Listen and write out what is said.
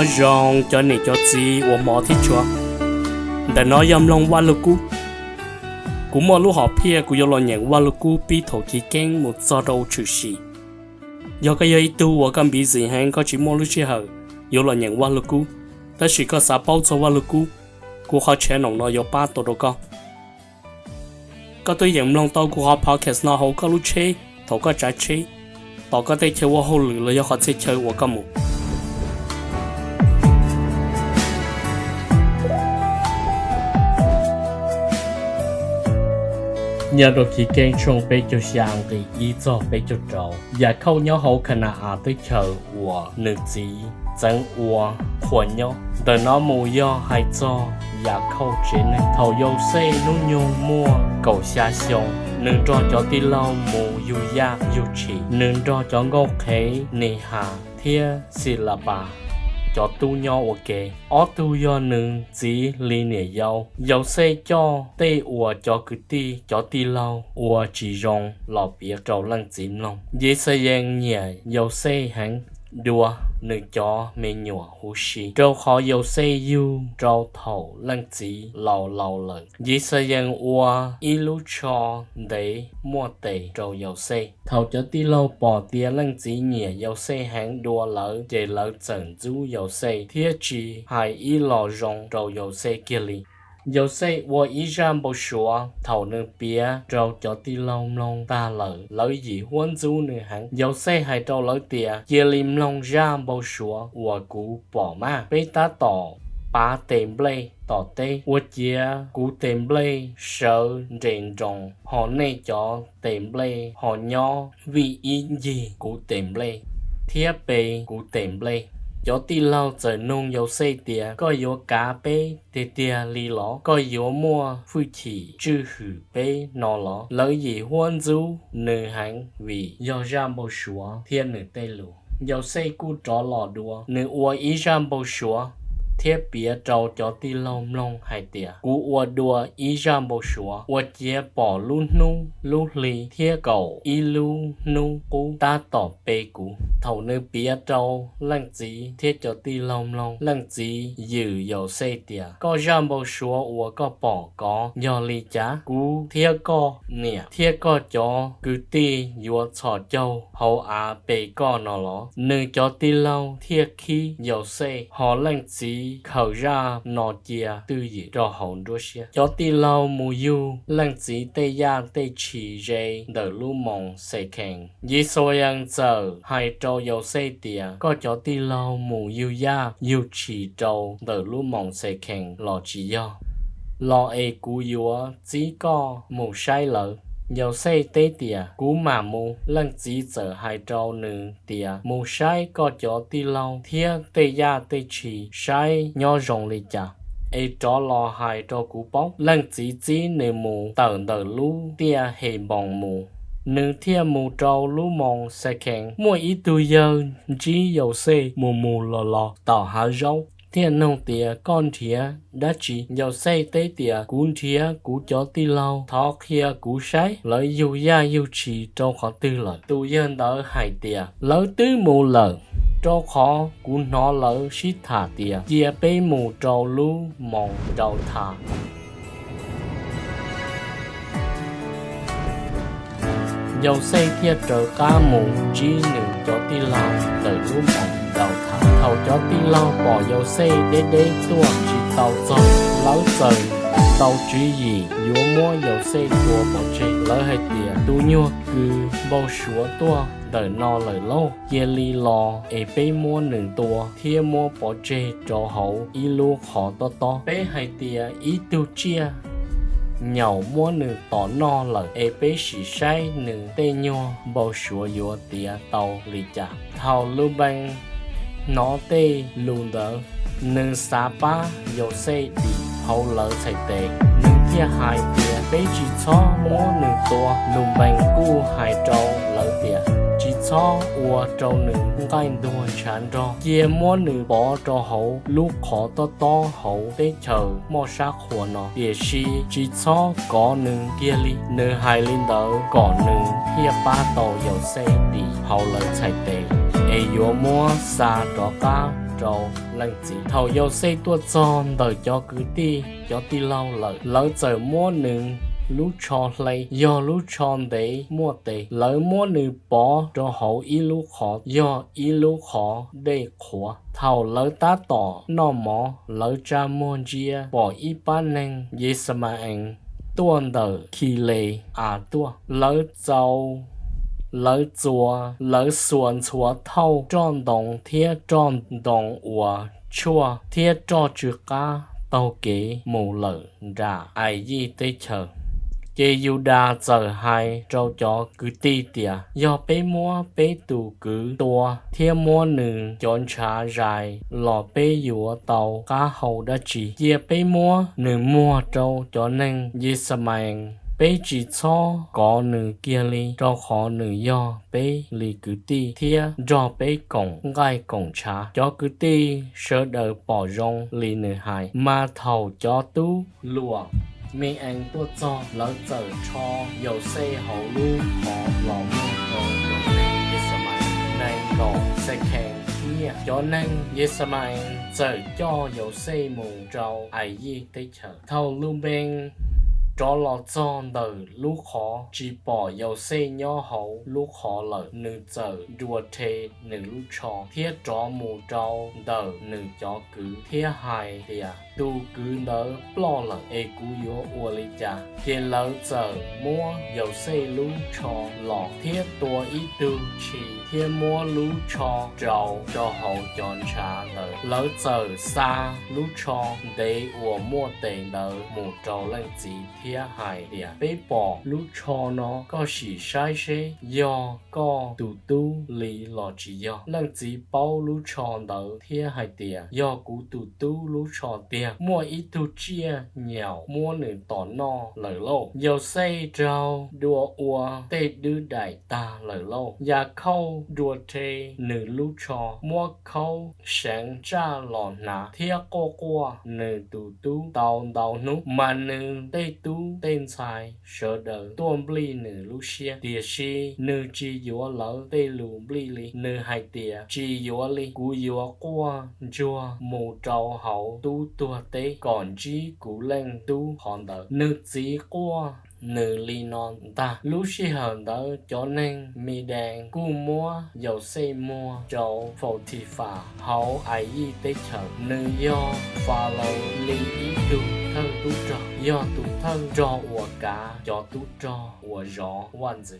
Nyob zoo cov niam cov txiv uas hmov thiab tshua, ntawm no yog mloog Vaj Lug Kub. Kuv muaj lub hom phiaj kuv yuav los nyeem Vaj Lug Kub pib thaum chiv keeb mus txog rau tshwm sim. Yog koj yog ib tug uas koj busy heev koj tsis muaj lub sij hawm yuav los nyeem Vaj Lug Kub, tab sis koj xav paub txog Vaj Lug Kub, kuv qhov channel no yuav pab tau rau koj. Koj twb yeem mloog tau kuv qhov podcast no hauv koj lub tsheb thaum koj tsav tsheb, tom koj tej chaw ua hauj lwm los yog qhov txhia chaw uas koj mus. Nyob rau Chiv Keeb tshooj peb caug xya nqe ib txog peb caug rau. Yakhauj nyob hauv Kha na-as teb chaws uas nws txiv txeev ua qhua nyob. Ntawm no mus yog hais txog Yakhauj tsev neeg. Thaum Yauxej hnub nyoog muaj kaum xya xyoo, nws nrog cov tij laug mus yug yaj yug tshis. Nws nrog cov nkauj qhev Nehas thiab Xilapas cov tub nyob ua ke. Ob tug yog nws txiv li niam yau. Yauxej coj tej uas cov kwv tij cov tij laug ua tsis zoo los piav rau leej txiv mloog. Yixayees nyiam Yauxej heev dua nws cov me nyuam huv si, rau qhov Yauxej yug rau thaum leej txiv laus laus lawm. Yixayees ua ib lub tsho ntev muaj tes rau Yauxej. Thaum cov tij laug pom tias leej txiv nyiam Yauxej heev dua lawv, ces lawv txawm ntxub Yauxej thiab tsis hais ib los zoo rau Yauxej kiag li. Yauxej ua ib zaj npau suav, thaum nws piav rau cov tij laug mloog tag lawm, lawv yim huab ntxub nws heev. Yauxej hais rau lawv tias, cia li mloog zaj npau suav uas kuv pom mas. Peb tab tom pav tes nplej tom teb, ua ciav kuv tes nplej sawv nres nroos, ho nej cov tes nplej ho nyob vij ib ncig kuv tes nplej thiab pe kuv tes nplej. Cov tij laug txawm nug Yauxej tias, koj yuav kav peb tiag tiag li los? Koj yuav muaj hwj chim tswj hwm peb no los? Lawv yim huab ntxub nws heev vim yog zaj npau suav thiab nws tej lus. Yauxej kuj rov los dua, nws ua ib zaj npau suav thiab piav rau cov tij laug mloog hais tias, kuv ua dua ib zaj npau suav, ua ciav pom lub hnub lub hli thiab kaum ib lub hnub qub tab tom pe kuv. Thaum nws piav rau leej txiv thiab cov tij laug mloog, leej txiv yws Yauxej tias, koj zaj npau suav uas koj pom kov yog li cas? Kuv thiab koj niam thiab koj cov kwv tij yuav txhos caug hauv av pe koj no los? Nws cov tij laug thiaj khib Yauxej, ho leej txiv khaws zaj no cia twj ywm rau hauv nruab siab. Cov tij laug mus yug leej txiv tej yaj tej tshis ze ntawm lub moos Xekhees. Yixayees txawm hais rau Yauxej tias, koj cov tij laug mus yug yaj yug tshis rau ntawm lub moos Xekhees los tsis yog? Los es kuv yuav txib koj mus saib lawv. Yauxej teb tias, kuv mam mus. Leej txiv txawm hais rau nws tias, mus saib koj cov tij laug thiab tej yaj tej tshis saib nyob zoo li cas, es rov los hais rau kuv paub. Leej txiv txib nws mus tawm ntawm lub tiaj Henpoos mus, nws thiaj mus rau lub moos Xekhees. Muaj ib tug yawg ntsib Yauxej mus mus los los tom hav zaub, thiaj nug tias, koj nrhiav dab tsi? Yauxej teb tias, kuv nrhiav kuv cov tij laug, thov qhia kuv saib lawv yug yaj yug tshis rau qhov twg lawm. Tus yawg ntawd hais tias, lawv twb mus lawm, rau qhov kuv hnov lawv sib tham tias cia peb mus rau lub moos Dauthas. Yauxej thiaj raws qab mus ntsib nws cov tij laug ntawm lub moos Dauthas. Thaum cov tij laug pom Yauxej deb deb tuaj tsis tau txog, lawv txawm tau tswv yim yuav muab Yauxej tua pov tseg. Lawv hais tias, tus nyuag kws npau suav tuaj ntawm no lawm lauj. Cia li los es peb muab nws tua thiab muab pov tseg rau hauv ib lub qhov tob tob. Peb hais tias ib tug tsiaj nyaum muab nws tom noj lawm, es peb sim saib nws tej nyuag npau suav yuav tiav tau li cas. Thaum Lunpees hnov tej lus ntawd, nws xav pab Yauxej dim hauv lawv txhais tes. Nws thiaj hais tias, peb tsis txhob muab nws tua. Lunpees kuj hais rau lawv tias, tsis txhob ua rau nws nqaij ntuag ntshav nrog, cia muab nws pov rau hauv lub qhov tob tob hauv teb chaws moj sab qhua no, tiam sis tsis txhob kov nws kiag li. Nws hais li ntawd kom nws thiaj pab tau Yauxej dim hauv lawv txhais tes, es yuav muab xa rov qab rau leej txiv. Thaum Yauxej tuaj txog ntawm cov kwv tij cov tij laug lawm, lawv txawm muab nws lub tsho hle, yog lub tsho ntev muaj tes. Lawv muab nws pov rau hauv ib lub qhov, yog ib lub qhov dej qhuav. Thaum lawv tab tom noj mov, lawv tsa muag ntsia pom ib pab neeg Yixalayees tuaj ntawm Khiles-as tuaj. Lawv txaus, lawv txuas, lawv xuas ntxhuav thauj roj ntoo thiab roj ntoo uas tshuaj thiab roj tsw qab taug kev mus lawm nram Aiyij teb chaws. Ces Yudas txawm hais rau cov kwv tij tias, Yog peb muab peb tus kwv tua thiab muab nws cov ntshav zais los peb yuav tau qab hau dab tsi? Cia peb muab nws muag rau cov neeg Yixalayees, peb tsis txhob kov nws kiag li, rau qhov nws yog peb li kwv tij thiab nrog peb koom nqaij koom ntshav. Cov kwv tij sawv daws pom zoo li nws hais. Mas thaum cov tub hluas Me-ees tuaj txog, lawv txawm rho Yauxej hauv lub qhov los muag rau cov neeg Yixalayees nees nkaum Xekhees nyiaj. Cov neeg Yixalayees txawm coj Yauxej mus rau Aiyij teb chaws. Thaum Lu-npees rov los txog ntawm lub qhov, tsis pom Yauxej nyob hauv lub qhov lawm, nws txawm dua rhe nws lub tsho thiab rov mus rau ntawm nws cov kwv thiab hais tias, Tus kwv ntawd ploj lawm es kuv yuav ua li cas? Ces lawv txawm muab Yauxej lub tsho los thiab tua ib tug tshis thiab muab lub tsho rau rau hauv cov ntshav ntawd. Lawv txawm xa lub tsho ntev uas muaj tes ntawd mus rau leej txiv thiab hais tias, Peb pom lub tsho no, koj sim saib seb yog koj tus tub li los tsis yog. Leej txiv paub lub tsho ntawd thiab hais tias, Yog kuv tus tub lub tsho tiag. Muaj ib tug tsiaj nyaum muab nws tom noj lawm lauj. Yauxej raug dua ua tej dwb daim tag lawm lauj. Yakhauj dua rhe nws lub tsho, muab khaub seev tsaj los hnav thiab quaj quaj nws tus tub tau ntau hnub, mas nws tej tub tej ntxhais sawv daws tuaj nplij nws lub siab, tiam sis nws tsis yuav lawv tej lus nplij li. Nws hais tias, Tsis yuav li, kuv yuav quaj ntsuag mus rau hauv tub tuag teb kom ntsib kuv leej tub qhov ntawd. Nws txiv quaj nws li no ntag. Lub sij hawm ntawd cov neeg Midees kuj muab Yauxej muag rau Fautifas hauv Aiyij teb chaws. Nws yog Falaus li ib tug thawj tub rog, yog tus thawj rog uas kav cov tub rog uas zov vaj ntxwv.